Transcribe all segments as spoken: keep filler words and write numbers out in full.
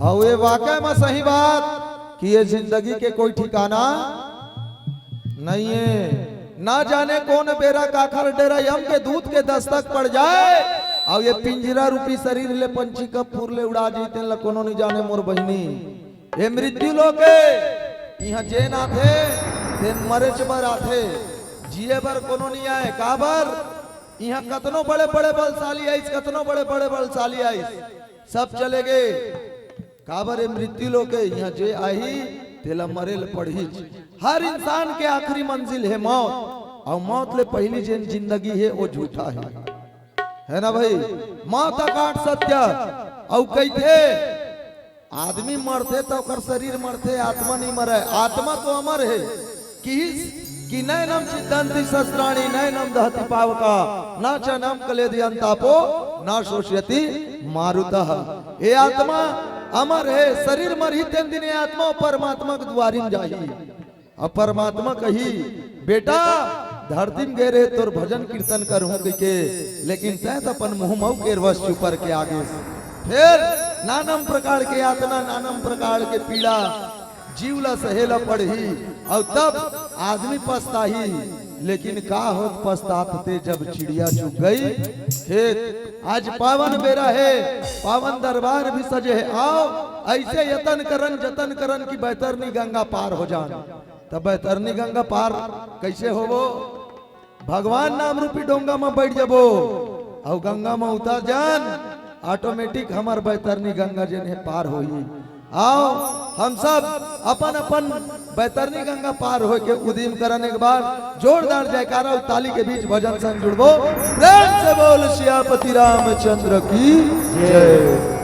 अउ ये वाकई म सही बात कि ये जिंदगी के कोई ठिकाना नइये। ना जाने कोन बेरा काखर डेरा यम के दूत के दस्तक पड़ जाए, अउ ये पिंजरा रूपी शरीर ले पंछी कब फूर ले उड़ा जही, तेन ला कोनो नइ जाने मोर बहिनी। ये मृत्यु लोक हे, इहाँ जेन आथे, तेन मरेच बर आथे, जिये बर कोनो नइ आए। काबर? इहाँ कतनो बड़े-बड़े बलशाली आइस, कतनो बड़े-बड़े बलशाली आइस, सब चले गे। काबर? ये मृत्यु लोक हे, इहाँ जे आही, तेला मरे ल पड़हीच। हर इंसान के आखिरी मंजिल हे मौत, अउ मौत ले पहिली जेन जिंदगी हे, वो झूठा हे। हे ना भई? मौत अकाट सत्य। अउ कहिथे, आदमी मरथे त ओकर शरीर मरथे, आत्मा नइ मरय। आत्मा तो अमर हे। किहिस कि नैनं छिदन्ति शस्त्राणि नैनं दहति पावकः, न च नैनं क्लेदयन्तापो न शोषयति मारुतः। ये आत्मा अमर हे, शरीर मरही तेन दिन ये आत्मा परमात्मा के दुवारी म जाही। अब परमात्मा कही, "बेटा, धरती म गे रहे तोर भजन कीर्तन करहूं," कहिके, लेकिन तैं त अपन मुंह म अउ केरवस चुपर के आगेस। फेर नानम प्रकार के यातना, नानम प्रकार के पीड़ा जीव ला सहे ला पड़ही। अउ तब आदमी पछताही, लेकिन का होत पछतात ते जब चिड़िया चुग गई खेत। आज पावन बेरा हे, पावन दरबार भी सजे हे। आओ, अइसे यतन करन, जतन करन कि बैतरनी गंगा पार हो जान। त बैतरनी गंगा पार कइसे होबो? भगवान नाम रूपी डोंगा म बइठ जबो, अउ गंगा म उतर जान, automatic हमर बैतरनी गंगा जेन हे पार होही। आओ, हम सब अपन अपन बैतरनी गंगा पार होय के उदीम करन। एक बार जोरदार जयकारा अउ ताली के बीच भजन संग जुड़बो। प्रेम से बोल सियापति रामचंद्र की जय।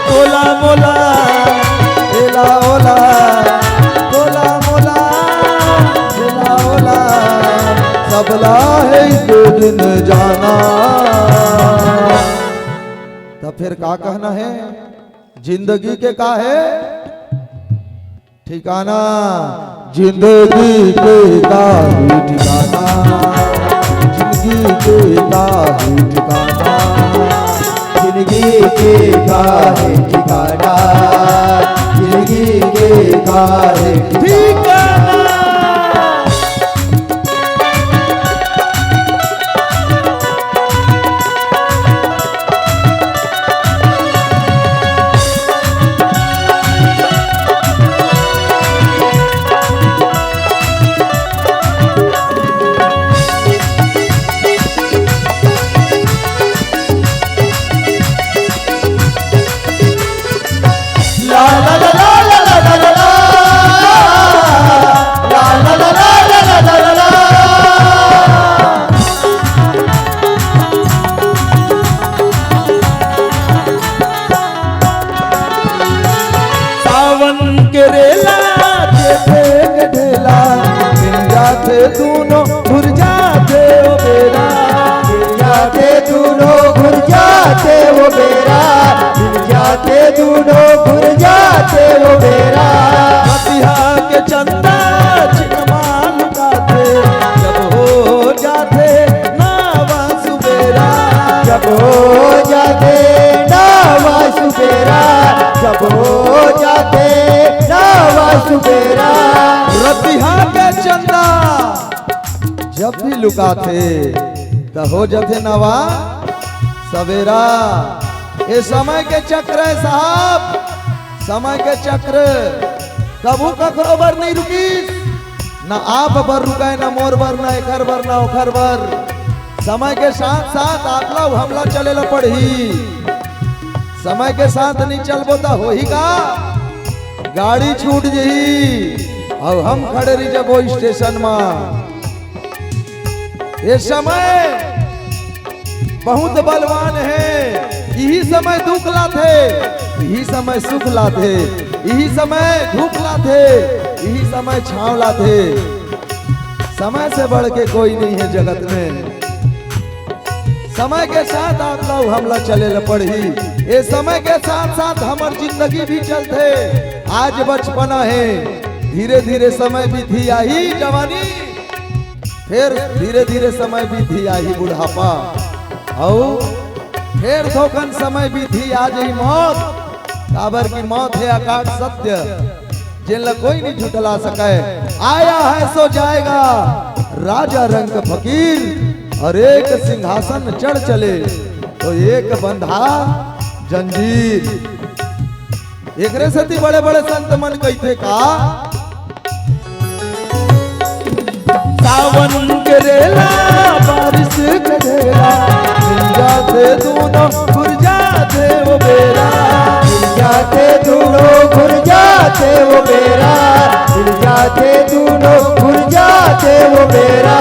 तोला मोला, एला ओला, तोला मोला, एला ओला, सबला हे एक दिन जाना। त फेर का कहना हे? जिंदगी के का हे ठिकाना? जिंदगी के का हे ठिकाना? जिंदगी के का हे ठिकाना? जिंदगी के का हे ठिकाना? जिंदगी के का हे ठिकाना? सावन के रेला, चैते के ढेला, मिल जाथे दूनो घुर जाथे ओ बेरा। मिल जाथे दूनो घुर जाथे ओ बेरा। मिल जाथे दूनो घुर जाथे ओ बेरा। मसीहा के चंदा छिनमा लुकाथे, जब हो जाथे नावा सुबेरा। जब हो जाथे नावा सुबेरा। जब हो जाथे नावा सुबेरा। रतिहा के चंदा जब भी लुकाथे, त हो जाथे नवा सवेरा। ए समय के चक्र हे साहब, समय के चक्र कभू कखरो बर नइ रुकिस, न आप बर रुकय, न मोर बर, न एकर बर, न ओकर बर। समय के साथ साथ आप ला अउ हमला चले ला पड़ही। समय के साथ नहीं चलबो त होही का? गाड़ी छूट जही अउ हम खड़े रह जबो स्टेशन मा। ये समय बहुत बलवान हे। इही समय दुख लाथे, इही समय सुख लाथे, इही समय धूप लाथे, इही समय छांव लाथे। समय से बढ़ के कोई नहीं है जगत में। समय के साथ आप ला अउ हमला चले ल पड़ही। ये समय के साथ साथ हमर जिंदगी भी चलथे। आज बचपना हे, धीरे धीरे समय बीती, आही जवानी, फिर धीरे धीरे समय बीती, आही बुढ़ापा, अउ फिर थोकन समय बीती, आ जाही मौत। काबर कि मौत हे अकाट सत्य, जेन ला कोई नहीं झुठला सके। आया है सो जाएगा, राजा रंक फकीर, और एक सिंहासन चढ़ चले तो एक बंधा जंजीर। एकरे सेती बड़े बड़े संत मन कहिथे का? सावन के रेला, बारिश के रेला, मिल जाथे दूनों, घुर जाथे वो बेरा। मिल जाथे दूनों, घुर जाथे वो बेरा। मिल जाथे दूनों, घुर जाथे वो बेरा।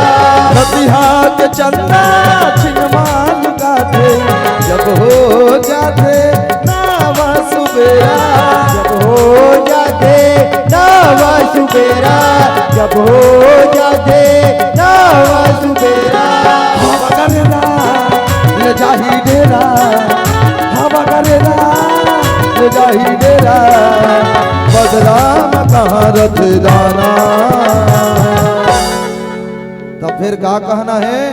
रतिहा के चंदा छिन मान जाथे, जब हो जाथे नावा सुबेरा। जब हो जाथे नावा सुबेरा, जब हो जाथे नावा सुबेरा। हवा करेला, ले जाही डेरा, हवा करेला, ले जाही डेरा, बदरा म कहाँ रथ दाना। त फिर का कहना हे?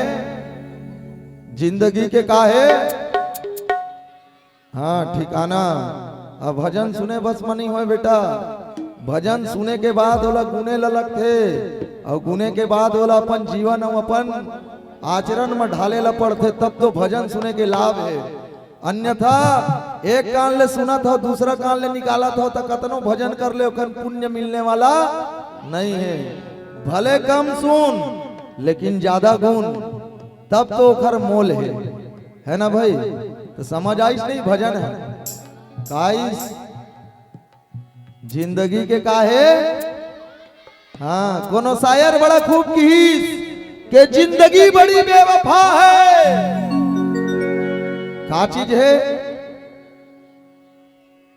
जिंदगी के का हे? हाँ, ठिकाना। अब भजन सुने बस म नइ होय बेटा, भजन सुने के बाद ओला गुने ल लगथे, अउ गुने के बाद ओला अपन जीवन अउ अपन आचरण म ढाले ल पड़थे, तब तो भजन सुने के लाभ हे। अन्यथा एक कान ले सुनत हव, दूसरा कान ले निकालत हव, त कतनो भजन कर ले, ओखन पुण्य मिलने वाला नइ हे। भले कम सुन, लेकिन ज्यादा गुन, तब तो ओखर मोल हे। हे ना भाई? त समझ आइस नहीं भजन ह? का आइस? जिंदगी के का हे? हाँ, कोनो शायर बड़ा खूब किहिस के जिंदगी बड़ी बेवफा हे। का चीज हे?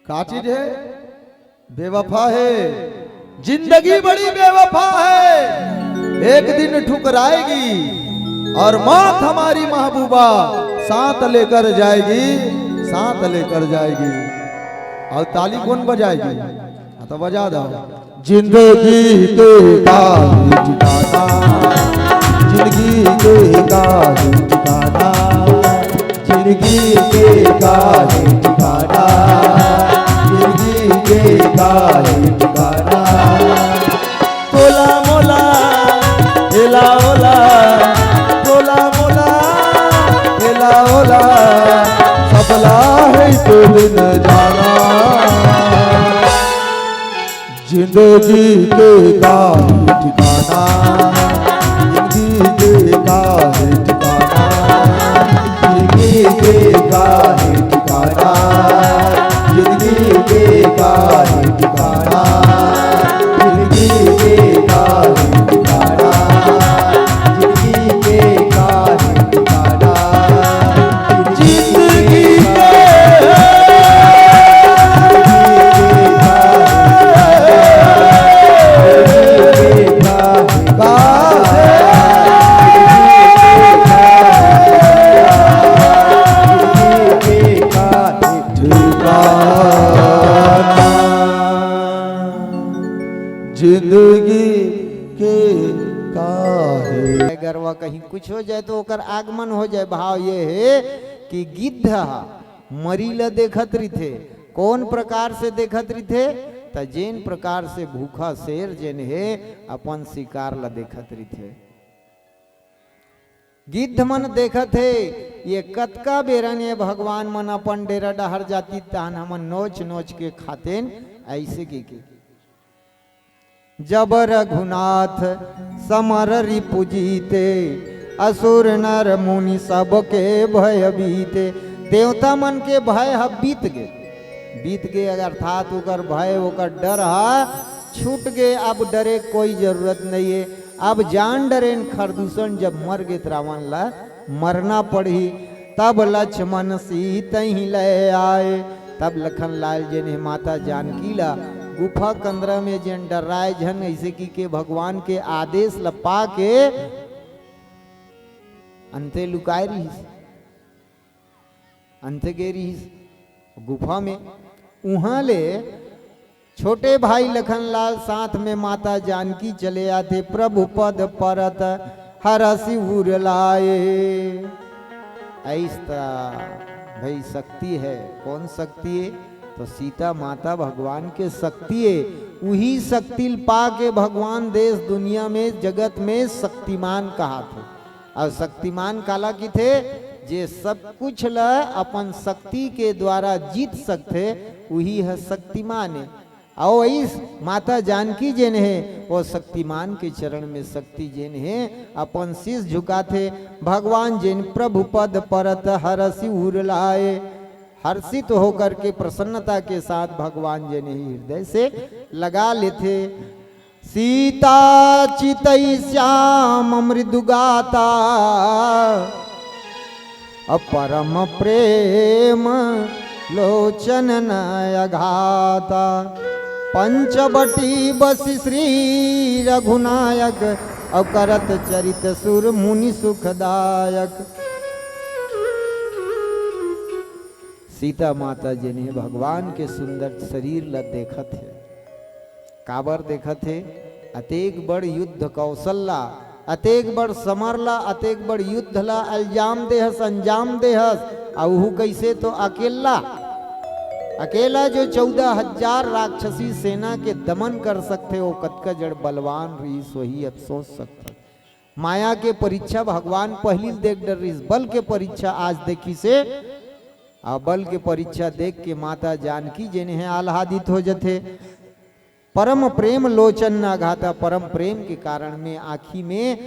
का चीज हे? बेवफा हे। जिंदगी बड़ी बेवफा हे, एक दिन ठुकराएगी और मौत हमारी महबूबा साथ लेकर जाएगी, साथ लेकर जाएगी। अउ ताली कोन बजाएगी? हाँ, त बजा दव। जिंदगी के का हे ठिकाना, जिंदगी के का हे ठिकाना, जिंदगी के का हे ठिकाना, जिंदगी के का हे ठिकाना। तोला मोला, एला ओला, तोला मोला, एला ओला, सबला हे तो दिन जाना। जिंदगी के का हे ठिकाना, जिंदगी के का हे ठिकाना, जिंदगी के का हे ठिकाना, जिंदगी के का हे ठिकाना, जिंदगी के का हे ठिकाना, जिंदगी के का हे ठिकाना। जिंदगी के जिंदगी के का हे। गरवा कहीं कुछ हो जाए तो ओकर आगमन हो जाए। भाव ये हे कि गिद्ध ह मरी ल देखत रिथे। कौन प्रकार से देखत रिथे? त जेन प्रकार से भूखा शेर जेन हे अपन शिकार ल देखत रिथे। गिद्ध मन देखत हे, ये कतका बेरन ये भगवान मन अपन डेरा डहर जाती, तहन हमन नोच नोच के खातेन, ऐसे के, के। जब रघुनाथ समर रिपु जीते, असुर नर मुनि सबके भय बीते। देवता मन के भय ह बीत गे, बीत गे, अर्थात ओकर भय, ओकर डर ह छूट गे। अब डरे कोई जरूरत नहीं है। अब जान डरेन खरदूषण, जब मर गे त रावण ला मरना पड़ही। तब लक्ष्मण सीतहि लय आए। तब लखन लाल जेन हे माता जानकी ला गुफा कंदरा में जेन डर्राए झन, ऐसे कि के भगवान के आदेश ल पा के अंते लुकाए रिहिस, अंते गे रिहिस गुफा में। उहाँ ले छोटे भाई लखन लाल साथ में माता जानकी चले आथे। प्रभु पद परत हरसि उर लाए। ऐस त भाई शक्ति है। कौन शक्ति है? तो सीता माता भगवान के शक्ति है। उही शक्ति ल पा के भगवान देश दुनिया में, जगत में शक्तिमान कहाथे। अउ शक्तिमान काला किथे? जे सब कुछ ल अपन शक्ति के द्वारा जीत सकथे, उही ह शक्तिमान हे। अउ इस माता जानकी जेन हे, वो शक्तिमान के चरण में शक्ति जेन हे, अपन शीश झुकाथे। भगवान जेन प्रभु पद परत हरसि उर लाए, हर्षित होकर के प्रसन्नता के साथ भगवान जेन ही हृदय से लगा लेथे। सीता चितई श्याम मृदु गाता, अब परम प्रेम लोचन न अघाता। पंचवटी बस श्री रघुनायक, अब करत चरित सुर मुनि सुखदायक। सीता माता जेन हे भगवान के सुंदर शरीर ला देखत हे। काबर देखत हे? अतेक बड़ युद्ध कौशल ला, अतेक बड़ समर ला, अतेक बड़ युद्ध ला अंजाम देहस, अंजाम देहस। अउ उहू कैसे? तो अकेला, अकेला जो चौदह हजार राक्षसी सेना के दमन कर सकथे, वो कतका जड़ बलवान रिहिस, वही अब सोच सकथे। माया के परीक्षा भगवान पहिली देख डर रिहिस, बल के परीक्षा आज देखिसे। आ बल के परीक्षा देख के माता जानकी जेन हे आह्लादित हो जथे। परम प्रेम लोचन न अघाता, परम प्रेम के कारण में आँखी में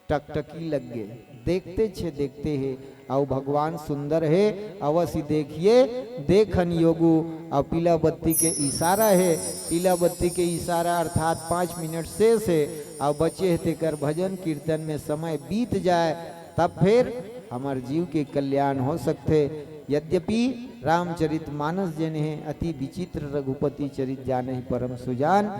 टकटकी लग गे। देखते छे देखते हे, अउ भगवान सुंदर हे, अवश्य देखिए, देखन योगु। अउ पीला बत्ती के इशारा हे, पीला बत्ती के इशारा अर्थात पाँच मिनट शेष हे, अउ बचे हे तेकर भजन कीर्तन में समय बीत जाए, तब फिर हमर जीव के कल्याण हो सकथे। यद्यपि रामचरित मानस जेन हे अति विचित्र, रघुपति चरित जानहि परम सुजान।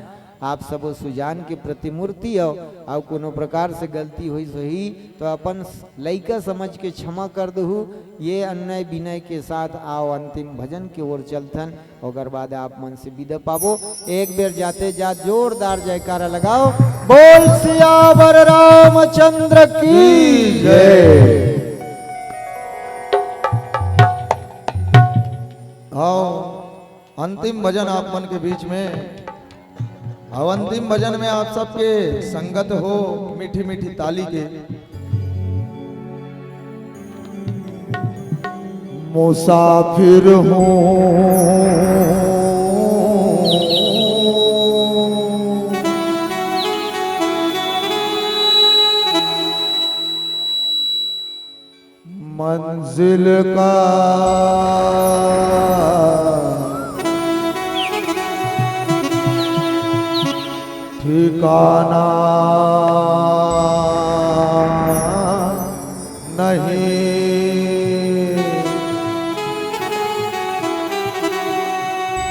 आप सबो सुजान के प्रतिमूर्ति हो, अउ कोनो प्रकार से गलती होइस होही तो अपन लइका समझ के क्षमा कर दहू। ये अन्नय विनय के साथ आओ अंतिम भजन के ओर चलथन। ओकर बाद आप मन से विदा पाबो। एक बेर जाते जात जोरदार जयकारा लगाओ, बोल सियावर रामचंद्र की जय। आओ, अंतिम भजन आप मन के बीच में। अब अंतिम भजन में आप सबके संगत हो मीठी मीठी ताली के। मुसाफिर हूँ मंजिल का ठिकाना नहीं,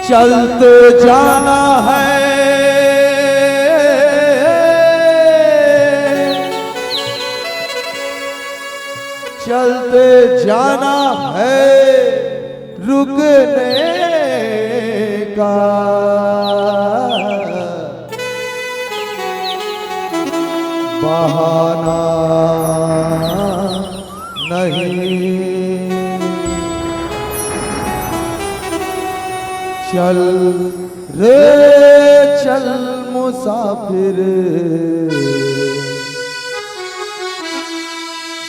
चलते जाना है, चलते जाना है, रुकने का बहाना नहीं। चल रे चल मुसाफिर,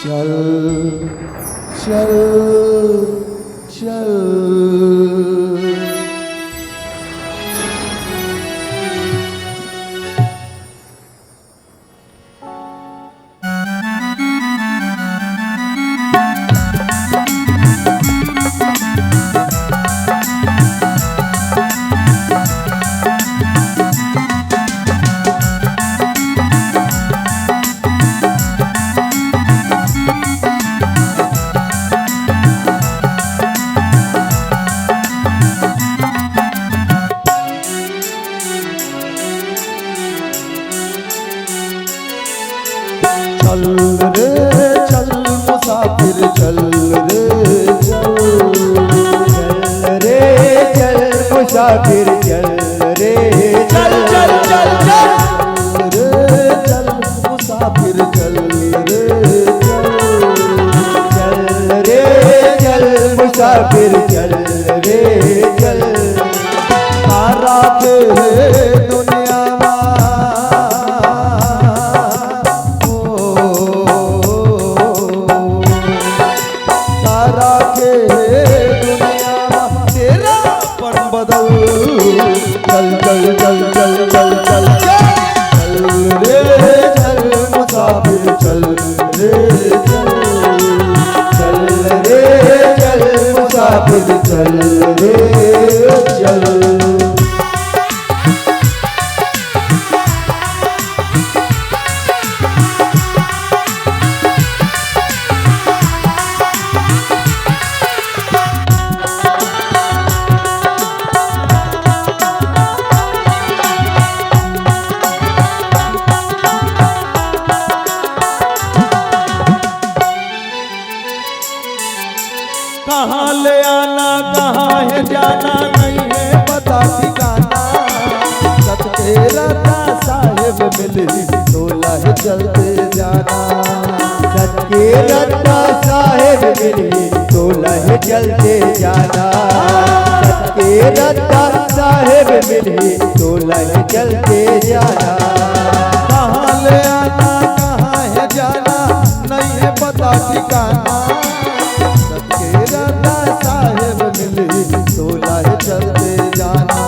चल, चल, चल। मुसाफिर चल रे चल। चल रे चल मुसाफिर चल रे चल। चल, चल, चल, चल। चल रे चल मुसाफिर चल रे चल। चल रे चल मुसाफिर चल रे चल। सारा के दुनिया मा, ओ, सारा के दुनिया मा तेरा पन बदल। चल, चल, चल। चल रे चल मुसाफिर चल रे चल। चल रे चल मुसाफिर चल रे चल। कहाँ ले आना, कहाँ है जाना, नहीं है पता ठिकाना। सच के रद्दा साहेब मिलही, तोला है चलते जाना। सच के रद्दा साहेब मिलही, तोला है चलते जाना। सच के रद्दा साहेब मिलही, तोला है चलते जाना। कहाँ ले आना, कहाँ है जाना, नहीं है पता ठिकाना। सच के रद्दा साहेब मिलही, तोला है चलते जाना।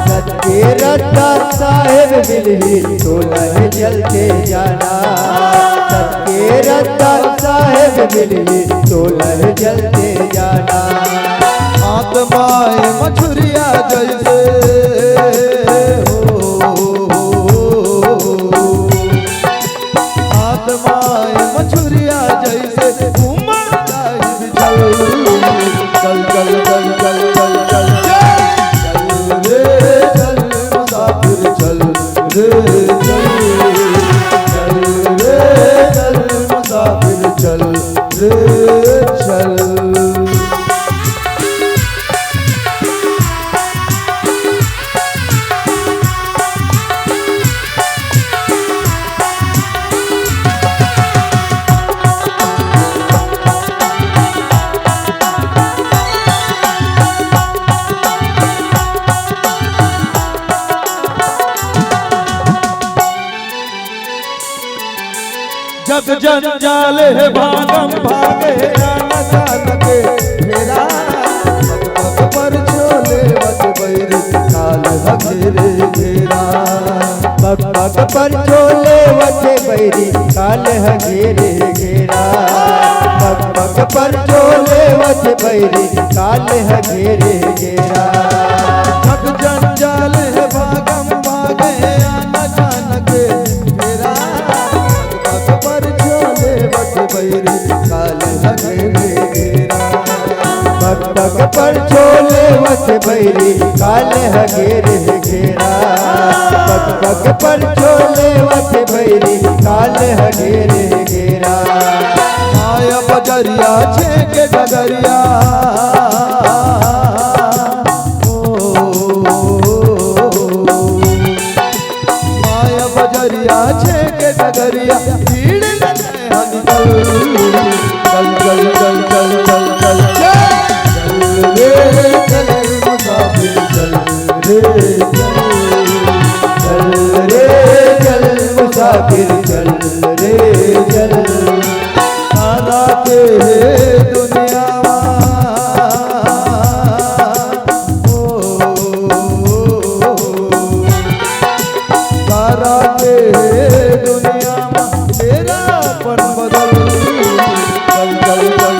सच के रद्दा साहेब मिलही, तोला है चलते जाना। सच के रद्दा साहेब मिलही, तोला है चलते जाना। आत्मा ए मछुरिया जैसे हो, आत्मा ए मछुरिया जैसे घूमत जाई बिछल। चल, चल, चल। चल रे चल मुसाफिर चल रे चल। चल रे चल मुसाफिर चल रे चल। जग जंजाल हे भागम भाग हे, आना जान के फेरा। पग पग परछो लेवत बैरी, काल ह घेरे घेरा। पग पग परछो लेवत बैरी, काल ह घेरे घेरा। पग पग परछो लेवत बैरी, काल ह घेरे घेरा। जग जंजाल हे भागम भाग हे, आना जान के फेरा। पग पग परछो लेवत बैरी, काल ह घेरे घेरा। पग पग परछो लेवत बैरी, काल ह घेरे घेरा। पग पग परछो लेवत बैरी, काल ह घेरे घेरा। माया बजरिया छेके डगरिया। ओ, माया बजरिया छेके डगरिया, भीड़ लगे हनी चल। चल, चल, चल। चल रे चल मुसाफिर चल रे चल। चल रे चल मुसाफिर चल रे चल। सारा के हे दुनिया मा, ओ, सारा के हे दुनिया मा तेरा पन बदल। चल, चल, चल।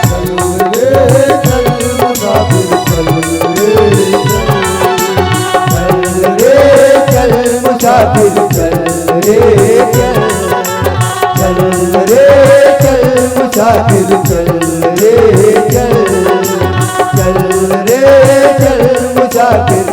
चल रे चल मुसाफिर चल रे चल। चल रे चल मुसाफिर चल रे चल। चल रे चल मुसाफिर चल रे चल। चल रे चल मुसाफिर